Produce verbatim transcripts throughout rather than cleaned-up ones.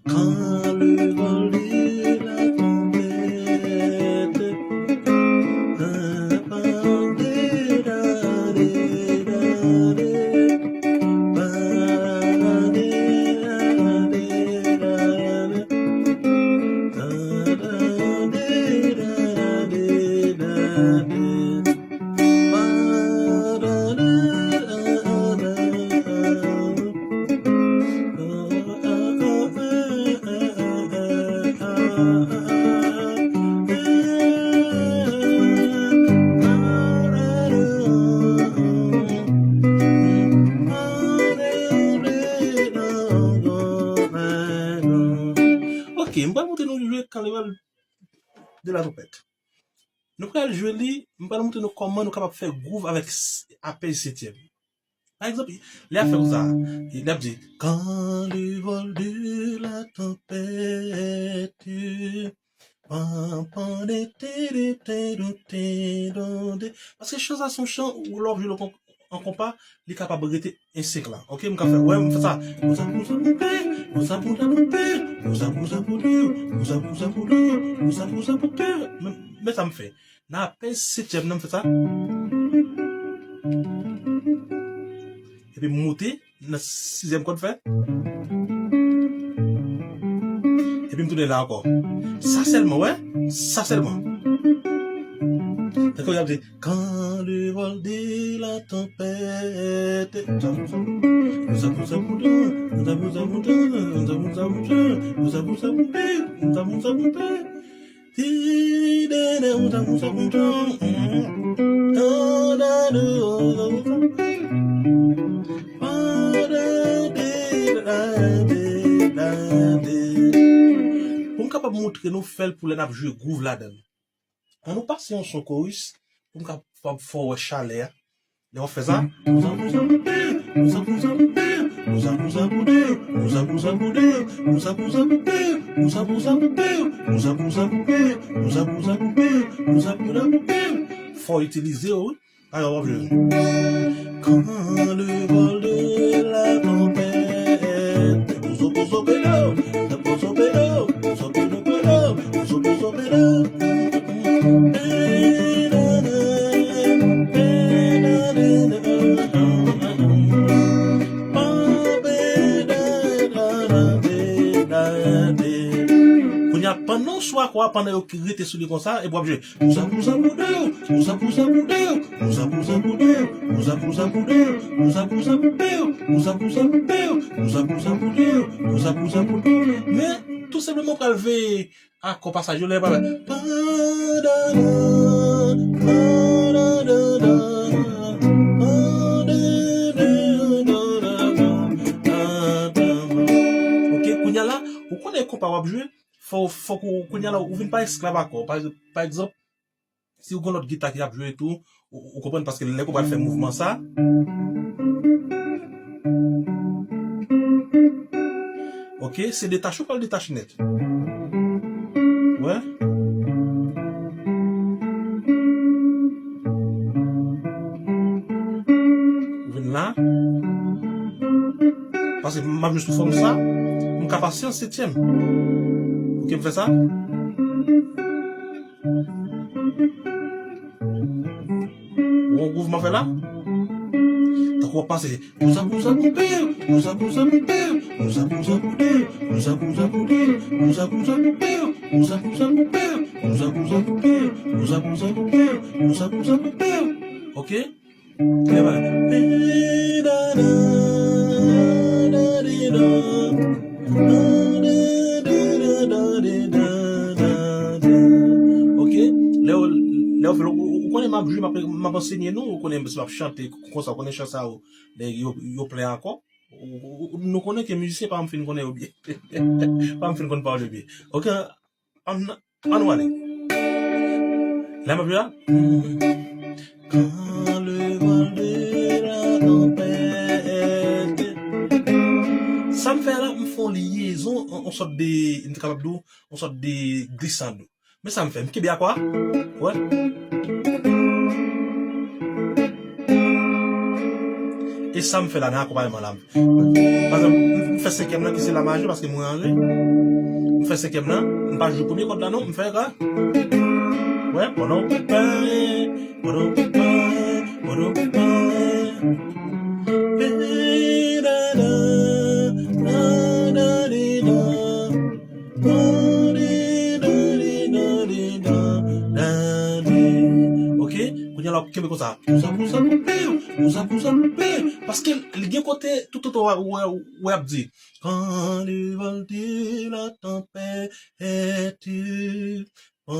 Quand le vent de la tempête, Ok, m pral montre nou jwe Carnaval de la Tempête. Nou pral jwe li, m pral montre nou kòman nou kapab fè gwouv avèk s- apèl setyèm. Pa egzanp, lè y ap fè konsa, lè y ap di, Quand le vent de la tempête, pan, pan, de, de, de, de, de, de, de. Paske chan sa se yon chan ou lè w ap jwe l an konpa, li kapab rete en sèk la. Ok, m ka fè, wè, m fè sa. Bouza, bouza, boupé, bouza, bouza, boupé, bouza, bouza, boudou, bouza, bouza, boudou, bouza, bouza, boupé. Men, men sa m fè. Nan apèl setyèm nan, m fè sa. Epi m moute nan sizyèm kòd fè. Epi m tounen la ankò. Sa sèlman, wè. Sa sèlman. Tankou y ap di, Quand le vent de la tempête. Pou m kapab montre nou, fè l pou lè n ap jwe gwouv ladan l. Ann nou pase yon son koris pou m kapab fè w wè chalè a. Lè w ap fè sa. Fò w itilize yo, wi. Alò, w ap jwe. Quand le vent de la tempête, bozo, bozo, bélo, bozo, bélo, bozo, bélo, bélo, bozo, bozo, bélo. Kounye a, pandan w sou akò a, pandan yo rete sou li konsa, epi w ap jwe. Bouza, bouza, boudou, bouza, bouza, boudou, bouza, bouza, boudou, bouza, bouza, boudou, bouza, bouza, boudou, bouza, bouza, boudou, bouza, bouza, boudou, bouza, bouza, boudou. Men, tou senpleman, w pral veye akò pasaj yo, lè pa. Ok, kounye a la, ou konnen konpa w ap jwe, fò, fòk ou, kounye a la, ou vin pa esklav akò. Pa, pa egzanp, si w gen lòt gita ki ap jwe tou, ou, ou konprann, paske lè ke w pral fè mouvman sa, ok, se detache w pral detache nèt. Wè. Ou vin la. Paske m ap jwe sou fòm sa, m ka pase an setyèm. Ok, m fè sa. Ou wè gwouv m ap fè la? Tankou w ap pase. Bouza, bouza, boupé, bouza, bouza, boupé, bouza, bouza, boudé, bouza, bouza, boudé, bouza, bouza, boupé, bouza, bouza, boupé, bouza, bouza, boupé, bouza, bouza, boupé, bouza, bouza, boupé. Ok? Lè pa. Ok, lè w, lè w fè l, ou, ou konnen m ap jwe, m ap, m ap ansenye nou, ou konnen si m ap chante konsa, ou konnen chan sa yo, lè yo, yo plen akò. Ou, ou, ou, nou konnen ke mizisyen pa janm fin konnen yo byen. Pa janm fin konn pawòl yo byen. Ok, ann, ann nou ale. Lè m ap jwe la. Quand le vent de la tempête. Sa m fè la, m fè yon lyezon, yon, yon sòt de, m te kapab di w, yon sòt de glisando. Men sa m fè, m kenbe akò a. Wè. E Sa m fè la nan akonpayman la. Pa egzanp, m, m fè senkyèm nan ki se la maje paske m ranje. M fè senkyèm nan, m pa jwe premye kòd la non, m fè ka. Wè, pandan w prepare, pandan w prepare, pandan w prepare. Ok, kounye a la w ap kenbe konsa. Pousa, pousa, poupew, pousa, pousa, poupew. Paske li gen kote toutotan w ap di. Kan le vòl de la tanpèt. Ou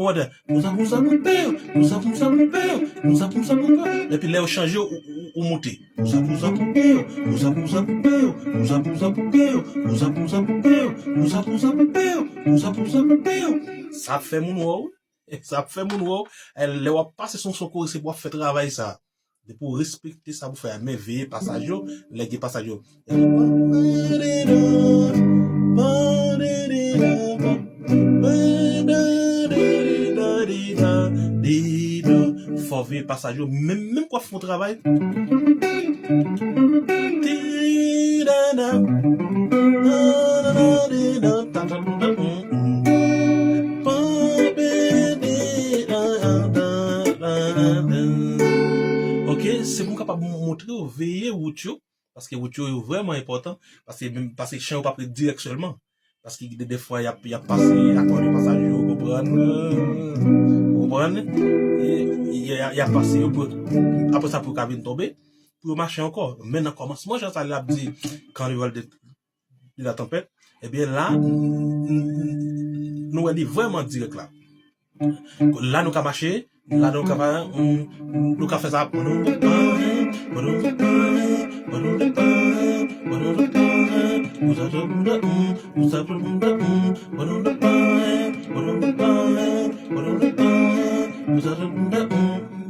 wè, pousa, pousa, poupew, pousa, pousa, poupew, pousa, pousa, poupew. Epi lè yo chanje, ou, ou, ou moute. Pousa, pousa, poupew, pousa, pousa, poupew, pousa, pousa, poupew, pousa, pousa, poupew, pousa, pousa, poupew, pousa, pousa, poupew. Sa ap fè moun wè w. Sa ap fè moun wè w. E lè w ap pase sou son kore, se pou w ap fè travay sa. Depi w respekte sa pou fè a, men veye pasaj yo, lè gen pasaj yo. Fò veye pasaj yo, menm, menm kwa fè yon travay. Ok, se pou m kapab montre w, veye wout yo, paske wout yo, yo vrèman enpòtan, paske menm, paske chan yo p ap ret dirèk sèlman. Paske de, defwa, y ap, y ap pase akò de pasaj yo, ou konprann? Ou konprann? E, y, y, y ap pase yo, pou, apre sa, pou yo ka vin tonbe, pou yo mache ankò. Men nan kòmansman, jan sa l ap di, kan le vòl de, de la tanpèt, ebyen la, n, n, n, nou wè li vrèman dirèk la. La nou ka mache, la nou ka, mm, nou ka fè sa.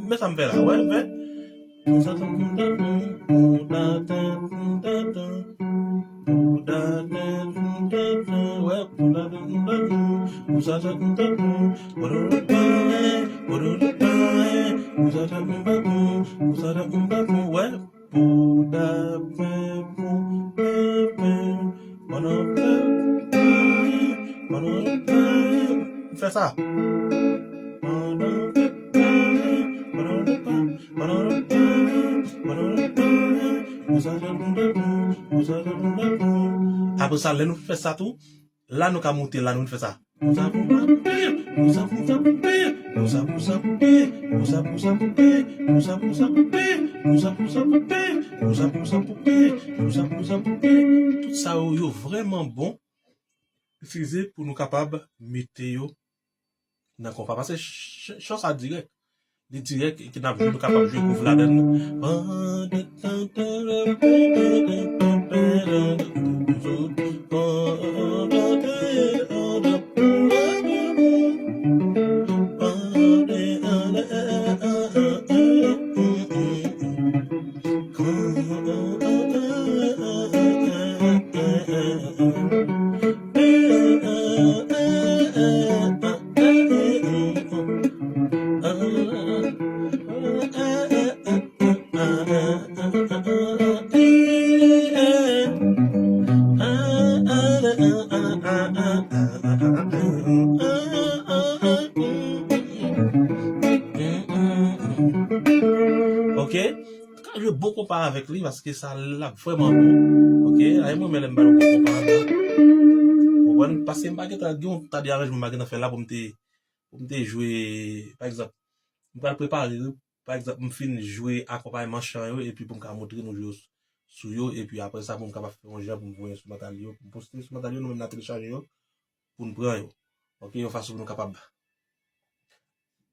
Men sa m fè la, wè, m fè. Fè sa. Apre sa, lè nou fè sa tou, la nou ka moute, la nou fè sa. Tout sa yo, yo vrèman bon. Itilize pou nou kapab mete yo nan konpa. Paske ch-, ch-, chan sa dirèk. Li dirèk, e ke n ap jwe, nou kapab jwe gwouv ladann. Ok? Ka jwe bon konpa avèk li, paske sa l ap vrèman bon. Ok? Ay, mwen, men lè m ba nou bon konpa la. Ou konprann? Paske m pa gentan gen yon ta de aranjman m pa gentan fè la pou m te, pou m te jwe, pa egzanp, m pral prepare, wi. Pa egzanp, m fin jwe akonpayman chan yo, epi pou m ka montre nou jwe sou yo, epi apre sa, pou m kapab fè yon jan pou m voye enstrimantal yo, pou m poste enstrimantal yo, nou menm n a telechaje yo, pou n pran yo. Ok, yon fason pou nou kapab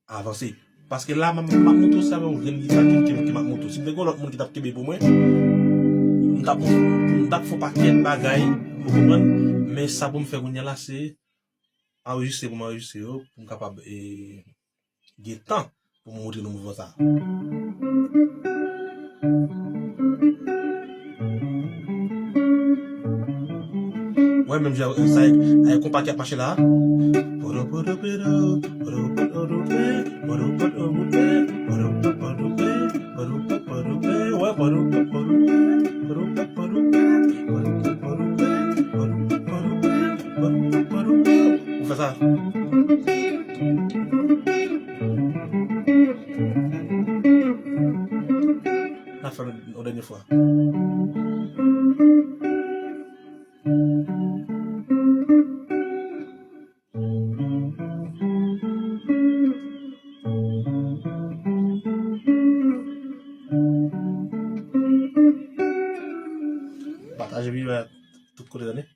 avanse. Paske la, m, m ap montre w sa, yon grenn gita ki, ki, ki m ap montre w. Si m te gen yon lòt moun ki t ap kenbe pou mwen, m t ap, m t ap fè yon pakèt bagay, ou konprann? Men sa pou m fè kounye a la, se anrejistre pou m anrejistre yo, pou m kapab, e, gen tan pou m montre nou mouvman sa a. Wè, menm jan sa, e konpa ki ap mache la. Wè, ou fè sa. N ap fè l yon dènye fwa. Pataje videyo a tout kote, tande.